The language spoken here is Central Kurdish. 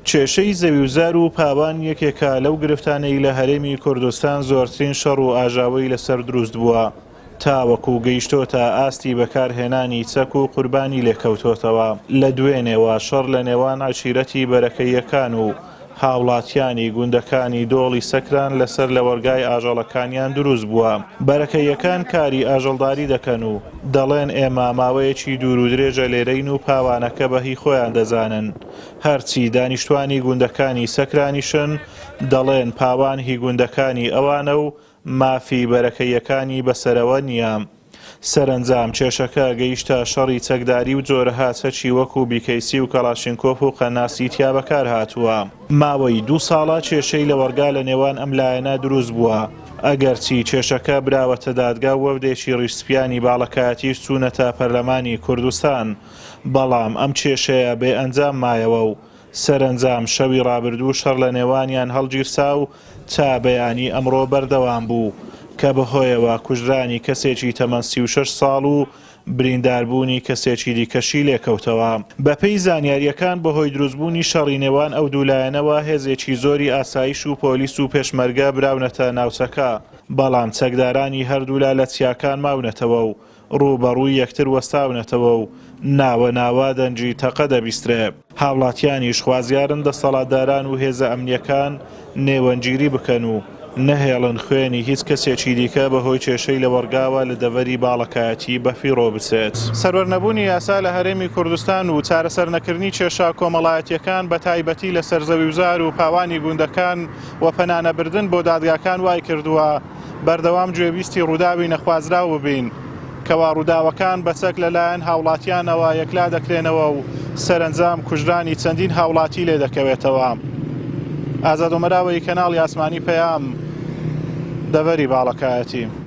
کێشەی زەویوزار و پاوان یەکێکە لەو گرفتانەی لە هەرێمی کوردستان زۆرترین شەڕ و ئاژاوەی لەسەر دروست بووە، تاوەکو گەیشتۆتە ئاستی بەکارهێنانی چەک و قوربانی لێکەوتۆتەوە. لە دوێنێوە شەڕ لە نێوان عەشیرەتی بەرەکەییەکان و هاوڵاتیانی گوندەکانی دۆڵی سەکران لەسەر لەوەڕگای ئاژەڵەکانیان دروست بووە. بەرەکەییەکان کاری ئاژەڵداری دەکەن و دەڵێن ئێمە ماوەیەکی دوورودرێژە لێرەین و پاوانەکە بە هی خۆیان دەزانن. هەرچی دانیشتوانی گوندەکانی سەکرانیشن دەڵێن پاوان هی گوندەکانی ئەوانە و مافی بەرەکەییەکانی بەسەرەوە نییە. سەرەنجام کێشەکە گەیشتە شەڕی چەکداری و جۆرەها چەکی وەکو بیکەیسی و کەڵاشینکۆف و قەناسی تیا بەکار هاتووە. ماوەی دوو ساڵە کێشەی لەوەڕگا لە نێوان ئەم لایەنە دروست بووە، ئەگەرچی کێشەکە براوەتە دادگا و وەفدێکی ڕیشسپیانی باڵەکایەتیش چوونەتە پەرلەمانی کوردستان، بەڵام ئەم کێشەیە بێ ئەنجام مایەوە و سەرەنجام شەوی ڕابردوو شەڕ لە نێوانیان هەڵگیرسا و تا بەیانی ئەمڕۆ بەردەوام بوو کە بەهۆیەوە کوژرانی کەسێکی تەمەن 36 ساڵ و برینداربوونی کەسێکی دیکەشی لێکەوتەوە. بەپێی زانیارییەکان بەهۆی دروستبوونی شەڕی نێوان ئەو دوو لایەنەوە هێزێکی زۆری ئاسایش و پۆلیس و پێشمەرگە براونەتە ناوچەکە، بەڵام چەکدارانی هەردوولا لە چیاکان ماونەتەوە و ڕووبەڕووی یەکتر وەستاونەتەوە و ناوە ناوە دەنگی تەقە دەبیسترێ. هاوڵاتیانیش خوازیارن دەسەڵاتداران و هێزە ئەمنییەکان نێوەندگیری بکەن و نەهێڵن خوێنی هیچ کەسێکی دیکە بەهۆی کێشەی لەوەڕگاوە لە دەڤەری باڵەکایەتی بەفیڕۆ بچێت. سەروەر نەبوونی یاسا لە هەرێمی کوردستان و چارەسەر نەکردنی کێشە کۆمەڵایەتییەکان بەتایبەتی لەسەر زەویوزار و پاوانی گوندەکان و پەنانەبردن بۆ دادگاکان وایکردووە بەردەوام گوێبیستی ڕووداوی نەخوازراو ببین، کەوا ڕووداوەکان بە چەک لەلایەن هاوڵاتیانەوە یەکلا دەکرێنەوە و سەرەنجام کوژرانی چەندین هاوڵاتی لێ دەکەوێتەوە. ئازاد ئۆمەراوەیی کەناڵی ئاسمانی پەیام، دەڤەری باڵەکایەتی.